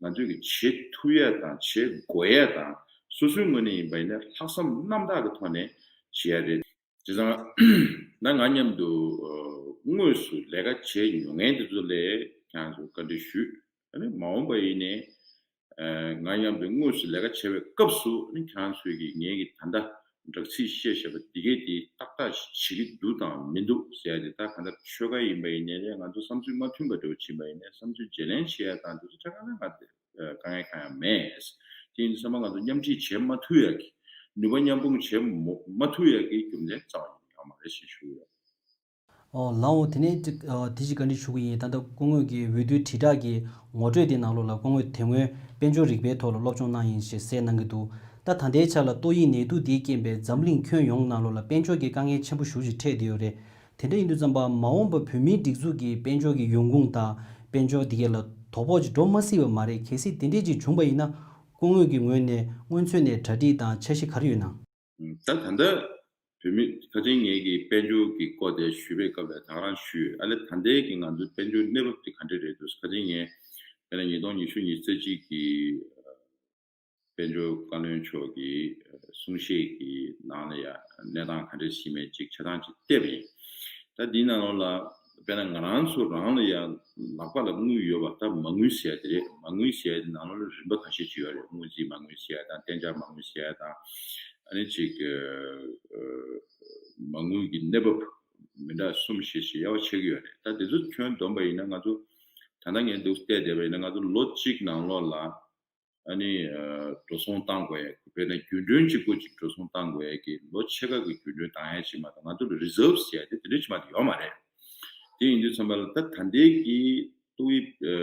ང་ཚོས་ཀྱི་བྱེད་ཐུབ་ཡ་དང་བྱེད་དགོས་ཡ་དང་སོ་སོའི་ངོས་ནས་ཡིན་པ་ཡིན་ན་ལྷག་བསམ་རྣམ་དག་གི་ཐོག་ནས་བྱེད་ཡ་རེད། བྱས་ཙང་ད་ང་མཉམ་དུ་དངོས་སུ་ལས་ཀ་བྱས་མྱོང་མཁན་དེ་ཚོ་ལ་ཁྱེད་རང་ཚོ་བཀའ་འདྲི་ཞུས། ཨ་ནི་མ་འོངས་པ་ཡིན་ནའི་ང་མཉམ་དུ་དངོས་སུ་ལས་ཀ་བྱེད་པའི་སྐབས་སུ་ཨ་ནི་ཁྱེད་རང་ཚོས་ཀྱིས་ངས་ཀྱི་ད་ལྟ་སྦྲག་ཚིག་བཤད་བཞག་པ་འདི་གས་དེ་ཏག་ཏག་བྱེད་ཀྱི་འདུག་དང་མི་འདུག་ཟེར་ཡ་དེ་ད་གང་ལྟར་ཆོལ་ཁ་ཡིན་པ་ཡིན་ནའི་རེད། ང་ཚོ་བསམ་ཚུལ་མ་མཐུན་པ་འདྲ་བོ་ཕྱིན་པ་ཡིན་ནའི་བསམ་ཚུལ་བརྗེ་ལེན་བྱེད་ཡ་དང་དེ་ཚོ་ཁྲ་ཁ་ན་ང་དེ་དཀའ་ངལ་གང་ཡང་མེད། དེ་ཡིན་དུས་ཙམ་པ་ང་ཚོ་མཉམ་ཁྲིད་བྱེད་མ་ཐུབ་ཡ་གི་ནུས་པ་མཉམ་སྤུངས་བྱེད་མ་མ་ཐུབ་ཡ་གི་རྒྱུ་མཚན་རྩ་བ་ཉིད་ནས་ཡོད་མ་རེད་ཞེས་ཞུ་གི་ཡོད། ཨོ་ལགས་འོ། དེ་ནས་ཅིག་ཨ་དེ་ཅིག་བཀའ་འདྲི་ཞུ་གི་ཡིན། ད་ལྟ་སྐུ་ངོ་གིས་འོས་བསྡུའི་དྲིལ་བསྒྲགས་ཀྱི་ངོ་སྤྲོད་དེ་ནང་ལོགས་ལ་སྐུ་ངོས་དེ་སྔོན་དཔལ་འབྱོར་རིག་པའི་ཐོག་ལ་སློབ་སྦྱོང་གནང་ཡིན་ཞེས་གསལ་གནང་གི་འདུག་ད་ད་ལྟའི་ཆ་ལ་ཏོག་དབྱིབས་ནད་དུག་འདིའི་རྐྱེན་པས་འཛམ་གླིང་ཁྱོན་ཡོངས་ནང་ལོགས་ལ་དཔལ་འབྱོར་གྱི་དཀའ་ངལ་ཆེན་པོ་ཞེ་པོ་ཅིག་འཕྲད་བསྡད་ཡོད་རེད། དེ་འདྲ་ཡིན་དུས་ཙམ་པ་མ་འོངས་པ་བོད་མིའི་སྒྲིག་འཛུགས་ཀྱི་དཔལ་འབྱོར་གྱི་ཡོང་ཁུངས་དང་དཔལ་འབྱོར་འདི་གས་ལ་དོ་ཕོག་ཅིག་འགྲོ་མ་སྲིད་པ་མ་རེད། གལ་སྲིད་དེ་འདྲས་ཅིག་བྱུང་པ་ཡིན་ན་སྐུ་ངོས་ཀྱི་ངོས་ནས་སྔོན་ཚོད་ནས་གྲ་སྒྲིག་དང་འཆར་གཞི་ག་རེ་ཡོད་ན། ད་ད་ལྟ་བོད་མི་ཁ་ཆེན་ངེད་ཀྱིས་དཔལ་འབྱོར་གྱི་སྐོར་དེ་ཞུས་པའི་སྐབས་ལ་ད་ག་རང་ཞུས་ཡོད། ཨ་ལེ་ད་ལྟའི་གི་ང་ཚོའི་དཔལ་འབྱོར་གནས་བབ་དེ་ག་འདྲ་རེད་འདུག་ཁ་ཆེན་ངས་དཔེར་ན་ཉིས་སྟོང་ཉི་ཤུ་ཉི་ཤུ་རྩ་གཅིག་གི་དཔལ་འབྱོར་བཀའ་བློན་མཆོག་གི་གསུང་བཤད་ཀྱི་ནང་ལ་ཡང་གནས་སྟངས་ག་འདྲ་ཞིག་མེད་ཅིག་ཆ་ཚང་ཅིག་བལྟས་པ་ཡིན། ད་འདིའི་ནང་ལོགས་ལ་དཔེར་ན་ང་རང་ཚོ་རང་ལ་ཡང་ལག་པ་ལ་དངུལ་ཡོད་པ། ད་མ་དངུལ་ཟེར་ཡ་དེ་རེད། མ་དངུལ་ཟེར་ཡ་དེ་ནང་ལོགས་ལ་རིམ་པ་ཁ་ཤས་ཅིག་ཡོད་རེད། དངུལ་རྩིས་མ་དངུལ་ཟེར་ཡ་དང་། གཏན་འཇགས་མ་དངུལ་ཟེར་ཡ་དང་། ཨ་ནི་ཅིག་ཨ་ཨ་མ་དངུལ་གྱི་གནས་བབ་མི་འདྲ་གསུམ་བཞི་ཞིག་དབྱེ་བ་ཕྱེ་གི་ཡོད་རེད། ད་དེ་ཚོ་ཁྱོན་བསྡོམས་པ་ཡིན་ན། ང་ཚོ་ད་ལྟ་ངས་འདུག་བལྟས་བསྡད་པ་ཡིན་ན། ང་ཚོ་ལོ་གཅིག་ནང་ལོགས་ལ་ཨ་ནི་ཨ་འགྲོ་སོང་བཏང་དགོས་ཡ། དཔེར་ན་རྒྱུན་གྲོན་གཅིག་པོ་ཅིག་འགྲོ་སོང་བཏང་དགོས་ཡ་གི་ལོ་ཕྱེད་ཀ་གི་རྒྱུན་གྲོན་བཏང་ཡ་ཅིག་མ་གཏོགས། ང་ཚོ་ལ་རི་ཛརབ་ཟེར་ཡ་དེ་དེ་འདྲ་ཅིག་མ་གཏོགས་ཡོད་མ་རེད། དེ་ཡིན་དུས་ཙམ་པ་ལ། ད་ད་ལྟའི་གི་ཏོག་དབྱིབས་ཨ་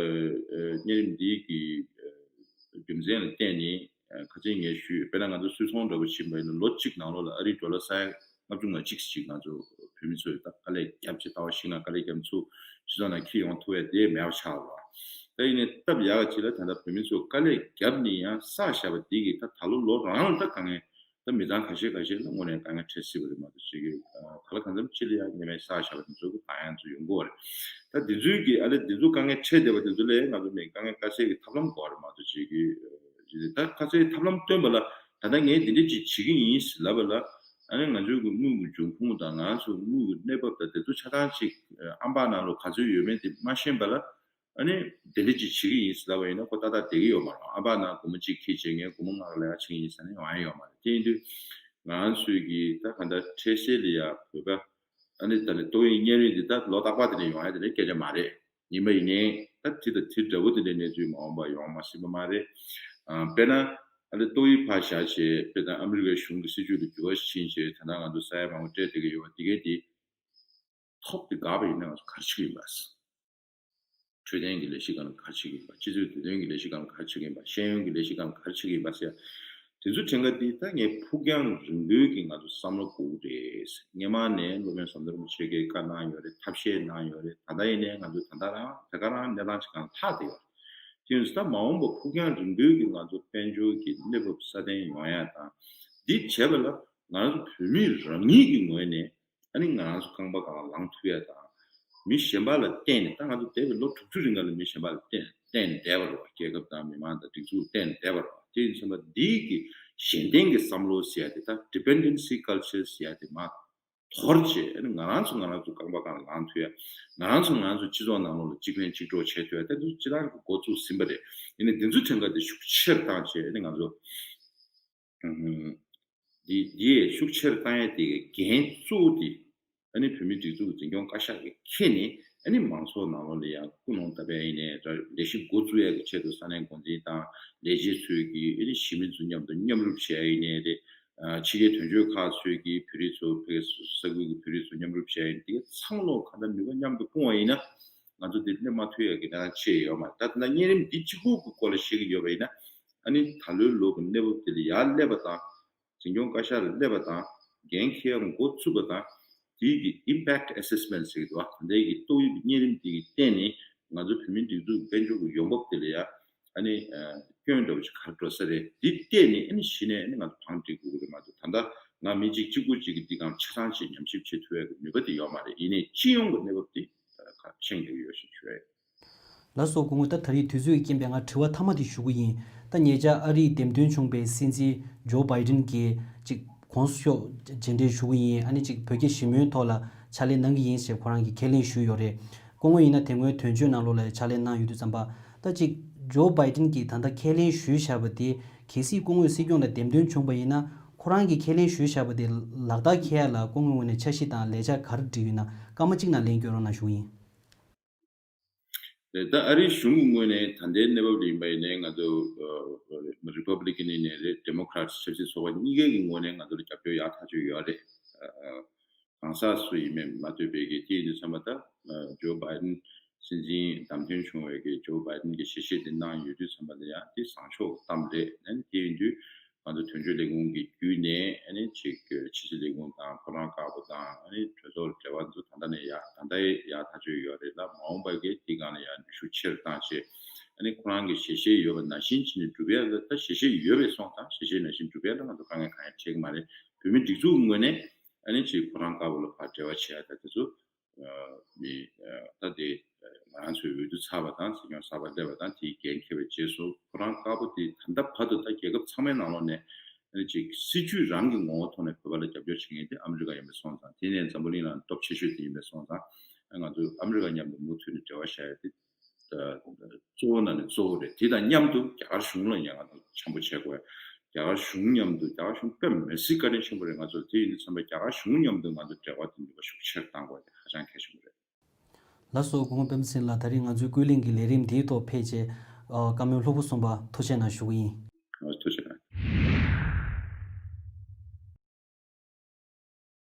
ཨ་གཉན་རིམས་འདི་གི་ཨ་རྒྱུ་མཚན་ལ་བརྟེན་ནས། ཨ་ཁ་སང་ངས་ཞུས། དཔེར་ན་ང་ཚོ་སུད་ཚོང་འདྲ་པོ་ཕྱིན་པ་ཡིན་ན། ལོ་གཅིག་ནང་ལོགས་ལ་ཨ་རིའི་ཌོ་ལར་ས་ཡ་ལྔ་བཅུ་ང་གཅིག་ཅིག་ང་ཚོ་བོད་མི་ཚོས་ད་དཀའ་ལས་བརྒྱབ་བྱས། ལྟ་བ་ཤིང་ནགས་དཀའ་ལས་བརྒྱབ་ཚུར་སྤྱི་ཚོགས་ནང་འཁྱེར་ཡོང་ཐུབ་ཡ་དེ་མེད་པ་ཆགས་པ་རེད། ད་ཡིན་ནའི་སྟབས་ཡག་ག་ཅིག་ལ་ད་ལྟ་བོད་མི་ཚོས་དཀའ་ལས་བརྒྱབ་ནས་ཡང་བསགས་བཞག་པ་འདི་གིས། ད་ད་ལོ་ལོ་རང་ལ་ད་དཀའ་ངལ། ད་མི་ཚང་ཁ་ཤས་ཁ་ཤས་ལ་དངོས་གནས་དཀའ་ངལ་འཕྲད་སྲིད་པ་རེད་མ་གཏོགས། ཅིག་གི་ཨ་ག་ལ་གང་འཚམ་ཅིག་ལ་ཡང་ཉེས་མེད་བསགས་བཞག་པ་དེ་ཚོ་གི་བག་ཡངས་ཚོ་ཡོང་གི་ཡོད་རེད། ད་དེ་ཚོའི་གི་ཨ་ལས་དེ་ཚོ་དཀའ་ངལ་འཕྲད་བསྡད་པ་དེ་ཚོ་ལ་ང་ཚོ་མི་དཀའ་ངལ་དཀའ་སེལ་གྱི་ཐབས་ལམ་དགོས་རེད་མ་གཏོགས། ཅིག་གི་ཨ་ད་དཀའ་སེལ་ཐབས་ལམ་བཏོན་པ་ལ། ད་ལྟ་ངས་འདི་འདྲ་ཅིག་བྱེད་ཀྱི་ཡིན་ཟེར་ལབ་པ་ལ། ཨ་ནི་ང་ཚོའི་གི་དངུལ་གྱི་འབྱུང་ཁུངས་དང་། ང་ཚོ་དངུལ་གྱི་གནས་བབ་དང་དེ་ཚོ་ཆ་ཚང་ཅིག་ཨ་ཨམ་པ་ནང་ལོགས་ག་ཚོད་ཡོད་མེད་དེ་མ་ཤེས་པ་ལ། ཨ་ནི་དེ་འདྲ་ཅིག་བྱེད་ཀྱི་ཡིན་ཟེར་ལབ་པ་ཡིན་ན། ཁོ་ཏག་ཏག་བསྡད་ཀྱི་ཡོད་མ་རེད། ཨམ་པ་ནང་སྒོར་མོ་གཅིག་འཁྱེར་བྱས་ངས་སྒོར་མོ་ལྔ་ལས་ཀ་བྱེད་ཀྱི་ཡིན་ཟེར་ནས་ཡོང་ཡ་ཡོད་མ་རེད། དེ་ཡིན་དུས་ང་ཚོས་ཀྱི་ད་ག་འདྲ་འཕྲལ་སེལ་ལ་ཡ་བོད་པ། ཨ་ནི་ད་ནི་ཏོག་དབྱིབས་གཉན་རིམས་འདི་ད་ལོ་རྟག་པར་དེ་འདྲ་ཡོང་ཡ་དེ་འདྲ་སྐད་ཆ་མ་རེད། ཡིན་པ་ཡིན་ནའི་ད་དེ་དང་དེ་འདྲ་བོ་དེ་འདྲའི་གནས་ཚུལ་མ་འོངས་པ་ཡོང་མ་སྲིད་པ་མ་རེད། ཨ་དཔེར་ན་ཨ་ནི་ཏོག་དབྱིབས་ཕར་བཞག་བྱས། དཔེར་ན་ཨ་མི་རི་ཀའི་གཞུང་གི་སྲིད་བྱུས་ལ་འགྱུར་བ་ཕྱིན་བྱས། ད་ལྟ་ང་ཚོ་ས་ཡ་མང་པོ་སྤྲད་བསྡད་ཀྱི་ཡོད་པ་དེ་གས་དེ། ཐོབ་དེ་འགག་པ་ཡིན་ན་ང་ཚོ་ག་རེ་བྱེད་ཀྱི་ཡིན་པ། འཕྲོད་བསྟེན་གྱི་ལས་གཞི་སྒང་ལ་ག་རེ་བྱེད་ཀྱི་ཡིན་པ། སྤྱི་ཚོགས་བདེ་དོན་གྱི་ལས་གཞི་སྒང་ལ་ག་རེ་བྱེད་ཀྱི་ཡིན་པ། ཤེས་ཡོན་གྱི་ལས་གཞི་སྒང་ལ་ག་རེ་བྱེད་ཀྱི་ཡིན་པ་ཟེར། དེ་ཚོ་དྲན་ག་དེ་ད་ངས་ཕུགས་རྒྱང་རིང་པོའི་གི་ང་ཚོ་བསམ་བློ་དགོས་ཀྱི་རེད། སྔོན་མ་ནས་སློབ་དཔོན་ཟམ་གདོང་རིན་པོ་ཆེ་གིས་བཀའ་གནང་ཡོད་རེད། ཐབས་ཤེས་གནང་ཡོད་རེད། ད་ལྟ་ཡིན་ནའི་ང་ཚོ་ད་ལྟ་རང་དེ་ག་རང་གནས་སྟངས་ཅིག་སྒང་ལྷག་བསྡད་ཡོད་རེད། དེ་ཡིན་ཙང་ད་མ་འོངས་པ་ཕུགས་རྒྱང་རིང་པོའི་གི་ང་ཚོ་དཔལ་འབྱོར་གྱི་གནས་བབ་སྲ་བརྟན་ཡོང་ཡ་དང་། འདི་བྱས་པ་ལ་ང་ཚོ་བོད་མི་རང་ཉིད་ཀྱི་ངོས་ནས། ཨ་ནི་ང་རང་ཚོ་རྐང་པ་སྒང་ལ་ལངས་ཐུབ་ཡ་དང་། མི་གཞན་པ་ལ་བརྟེན་ནས། ད་ང་ཚོ་འདས་པའི་ལོ་དྲུག་ཅུ་རིང་ག་ལ་མི་གཞན་པ་ལ་བརྟེན་བརྟེན་བསྡད་པ་རེད་བ། རྒྱལ་ཁབ་དང་མི་མང་དང་སྒྲིག་འཛུགས་བརྟེན་བསྡད་པ་རེད་བ། དེ་ཡིན་ཙང་འདི་གི་གཞན་བརྟེན་གྱི་བསམ་བློ་ཟེར་ཡ་དེ། ད་dependency culture ཟེར་ཡ་དེ་མར་དོར་བྱས། ཨ་ནི་ང་རང་ཚོ་ང་རང་ཚོ་རྐང་པ་སྒང་ལ་ལངས་ཐུབ་ཡ། ང་རང་ཚོ་ང་རང་ཚོ་སྤྱི་ཚོགས་ནང་ལོགས་ལ་གཅིག་ཕན་གཅིག་གྲོགས་བྱེད་ཐུབ་ཡ། དེ་ཚོ་སྤྱིར་བཏང་གི་འགོ་བཙུགས་ཟིན་པ་རེད། ཡིན་ནའི་འདི་ཚོ་གྲངས་ཀ་དེ་ཤུགས་ཆེར་བཏང་བྱས། ཨ་ནི་ང་ཚོ་འདི་འདི་ཤུགས་ཆེར་བཏང་ཡ་དེ་གི་འགན་གཙོ་བོ་དེ། ཨ་ནི་བོད་མིའི་སྒྲིག་འཛུགས་འཛིན་སྐྱོང་བཀའ་ཤག་གིས་འཁྱེར་ནས། ཨ་ནི་མང་ཚོགས་ནང་ལོགས་ལ་ཡང་ཀུན་སློང་དང་། དཔེ་ཡིན་ནའི་ལས་གཞི་འགོ་བཙུགས་ཡ་གི་ཆེད་དུ་ས་གནས་འགོ་འཛིན་དང་ལས་བྱེད་ཚོས་ཀྱིས། ཨ་ནི་གཞིས་མི་ཚོ་མཉམ་དུ་མཉམ་རུབ་བྱས་ཡིན་ནའི་རེད། ཨ་ཕྱི་རྒྱལ་དོན་གཅོད་ཁག་ཚོས་ཀྱིས་བོད་རིགས་ཚོ། བོད་ས་ཁུལ་གྱི་བོད་རིགས་ཚོ་མཉམ་རུབ་བྱས་ཡིན། དེ་ག་ཚང་མ་གང་ལྟར་ནུས་པ་མཉམ་དུ་སྤུངས་པ་ཡིན་ན། ང་ཚོ་འདིར་སླེབས་མ་ཐུབ་ཡ་གི་གནས་སྟངས་ཅིག་ཡོད་མ་རེད། ད་ད་ལྟ་གཉན་རིམས་འདི་གཅིག་པུ་གི་སྐོར་ལ་བཤད་ཀྱི་ཡོད་པ་ཡིན་ན། ཨ་ནི་ད་ལོའི་ལོ་གི་གནས་བབ་དེ་ལ་ཡར་སླེབས་པ་དང་། འཛིན་སྐྱོང་བཀའ་ཤག་ལ་སླེབས་པ་དང་། འགན་འཁྱེར་ཡ་འགོ་ཚུགས་པ་དང་། དེའི་གི་impact assessment ཟེར་གྱི་འདུག་བ། ད་ལྟའི་གི་ཏོག་དབྱིབས་གཉན་རིམས་དེ་གི་སྟེང་ནས་ང་ཚོ་བོད་མིའི་སྒྲིག་འཛུགས་དཔལ་འབྱོར་གྱི་ཡོང་འབབ་དེ་ལ་ཡ། ཨ་ནི་ཨ་སྐྱོན་འདྲ་བོ་ཞིག་ག་རེ་འགྲོ་ས་རེད། འདི་བལྟས་ནས། ཨ་ནི་གཞི་ནས་ཨ་ནི་ང་ཚོ་བང་སྒྲིག་དགོས་ཀྱི་རེད་མ་གཏོགས། ད་ལྟ་ང་མི་གཅིག་གཅིག་པུ་གཅིག་གིས་འདི་སྒང་ཆ་ཚང་ཅིག་ཉམས་ཞིབ་བྱེད་ཐུབ་ཡ་གི་ནུས་པ་དེ་ཡོད་མ་རེད། ཡིན་ནའི་སྤྱི་ཡོངས་ཀྱི་གནས་བབ་དེ་ཁ་ཤས་ཤིག་ཡོད་ཞེས་ཞུ་ཡ་ཡིན། ལགས་སོ། སྐུ་ངོ། ད་ད་རེས་དུས་ཚོད་ཀྱི་རྐྱེན་པས་ང་དྲི་བ་མཐའ་མ་དེ་ཞུ་གི་ཡིན། ད་ཉེ་ཆར་ཨ་རིའི་འདེམས་ཐོན་བྱུང་བའི་སྲིད་འཛིན་ཇོ་བྷའི་ཌེན་གྱིས་ཅིག་གོང་ཞུས་བྱས་འབྲེལ་ཞུ་གི་ཡིན། ཨ་ནི་ཅིག་བོད་རྒྱ་ཞི་མོལ་ཐོག་ལ་ཕྱག་ལས་གནང་གི་ཡིན་ཞེས་ཁོ་རང་གིས་ཁས་ལེན་ཞུས་ཡོད་རེད། སྐུ་ངོ་ཡིན་ན་དེ་སྔོན་དོན་གཅོད་ནང་ལོགས་ལ་ཕྱག་ལས་གནང་ཡོད་དུས་ཙམ་པ། ད་ཅིག་ཇོ་བྷའི་ཌེན་གྱིས་ད་ལྟ་ཁས་ལེན་ཞུས་བཞག་པ་དེ། གལ་སྲིད་སྐུ་ངོ་སྲིད་སྐྱོང་ལ་འདེམས་ཐོན་བྱུང་བ་ཡིན་ན། ཁོ་རང་གིས་ཁས་ལེན་ཞུས་བཞག་པ་དེ་ལག་བསྟར་འཁེལ་ཡ་ལ་སྐུ་ངོའི་ངོས་ནས་འཆར་གཞི་དང་ལས་འཆར་ག་རེ་བསྒྲིགས་ཡོད་ན། སྐར་མ་གཅིག་ནང་ལན་སྐྱོན་རོགས་གནང་ཞུ་གི་ཡིན། ད་ཨ་རིའི་གཞུང་གི་ངོས་ནས་ད་ལྟའི་གནས་བབ་ལ་ཡིན་པ་ཡིན་ནའི། ང་ཚོ་ཨ་རི་པབ་ལི་ཀན་ཡིན་ནའི་རེད། ཌེ་མོ་ཀ་ར་ཊི་ཆབ་སྲིད་ཚོགས་པ་གཉིས་ཀའི་གི་ངོས་ནས་ང་ཚོ་ལ་རྒྱབ་སྐྱོར་ཡག་ཐག་ཆོད་ཡོད་རེད། ཨ་ཨ་གང་ཟག་སུ་ཡིན་མིན་མ་ལྟོས་པའི་གི། དེ་ཡིན་དུས་ཙམ་པ་ད་ཨ་ཇོ་བྷའི་ཌེན་སྲིད་འཛིན་བདམས་ཐོན་བྱུང་བའི་གི་ཇོ་བྷའི་ཌེན་གྱི་ཞལ་བཞེས་དེ་གནང་ཡོད་དུས་ཙམ་པ་ལ་ཡང་དེ་བཟང་ཕྱོགས་གཏམ་རེད། ཨ་ནི་དེ་ཡིན་དུས། ང་ཚོ་དོན་གཅོད་ལས་ཁུངས་ཀྱི་བརྒྱུད་ནས། ཨ་ནི་ཅིག་ཕྱི་སྲིད་ལས་ཁུངས་དང་། ཕོ་བྲང་དཀར་པོ་དང་། ཨ་ནི་གྲོས་ཚོགས་ལ་འབྲེལ་བ་ཚོ་ད་ལྟ་ནས་ཡག་ད་ལྟ་ཡག་ཐག་ཆོད་ཡོད་རེད་ལ། མ་འོངས་པ་གི་དེ་སྒང་ལ་ཡང་ནུས་ཤུགས་ཆེ་རུ་བཏང་བྱས། ཨ་ནི་ཁོ་རང་གི་ཞལ་བཞེས་ཡོད་པ་ནང་བཞིན་བྱས་ནས་སྒྲུབ་ཡ་ལ། ད་ཞལ་བཞེས་ཡོད་པའི་སོང་ཙང་ཞལ་བཞེས་ནང་བཞིན་སྒྲུབ་ཡ་ལ་ང་ཚོ་དཀའ་ངལ་གང་ཡང་འཕྲད་ཀྱི་མ་རེད། བོད་མིའི་སྒྲིག་འཛུགས་ཀྱི་ངོས་ནས་ཨ་ནི་ཅིག་ཕོ་བྲང་དཀར་པོ་ལ་ཕར་འབྲེལ་བ་བྱེད་ཡ་ད་དེ་ཚོ། ཨ་ནི་ཨ་ད་དེ་ང་རང་ཚོའི་འོས་བསྡུ་ཚར་བ་དང་། སྲིད་སྐྱོང་གསར་པ་སླེབས་པ་དང་། དེའི་འགན་འཁྱེར་བའི་རྗེས་སུ་ཕོ་བྲང་དཀར་པོ་དེ་ད་ལྟ་བར་དུ་ད་རྒྱལ་ཁབ་ཚང་མའི་ནང་ལོགས་ནས་ ཨ་ནི་ཅིག་སྲིད་ཇུས་རང་གི་ངོ་བོ་ཐོག་ནས་བོད་པ་ལ་རྒྱབ་སྐྱོར་བྱེད་མཁན་དེ་ཨ་མི་རི་ཀ་ཡིན་པ་སོང་ཙང་། དེ་ནས་འཛམ་བུ་གླིང་ནང་སྟོབས་ཆེ་ཤོས་དེ་ཡིན་པ་སོང་ཙང་། ང་ཚོས་ཨ་མི་རི་ཀ་མཉམ་དུ་མུ་མཐུད་ནས་འབྲེལ་བ་བཞག་ཡ་དེ། གཙོ་བོ་ནང་ནས་གཙོ་བོ་རེད། དེ་དང་མཉམ་དུ་རྒྱ་གར་གཞུང་ལ་ཡང་ང་ཚོ་འཆམ་པོ་བྱེད་དགོས། རྒྱ་གར་གཞུང་མཉམ་དུ། རྒྱ་གར་གཞུང་དཔེ་མི་སྲིད་བཀའ་དྲིན་ཆེན་པོ་རེད། ང་ཚོ་དེ་ཡིན་དུས་ཙམ་པ་རྒྱ་གར་གཞུང་མཉམ་དུ་ང་ཚོ་འབྲེལ་བ་དེ་ནུས་པ་ཤུགས་ཆེར་གཏང་དགོས། དེ་ཧ་ཅང་གལ་ཆེན་པོ་རེད། ལགས་སོ། སྐུ་ངོ་པདྨ་སེང་ལགས། ད་རེས་ང་ཚོའི་ཀུན་གླེང་གི་ལས་རིམ་འདིའི་ཐོག་ཕེབས་བྱས། ཨ། བཀའ་མོལ་ལྷུག་པོ་གསུངས་པ་ཐུགས་རྗེ་གནང་ཞུ་གི་ཡིན། ཐུགས་རྗེ།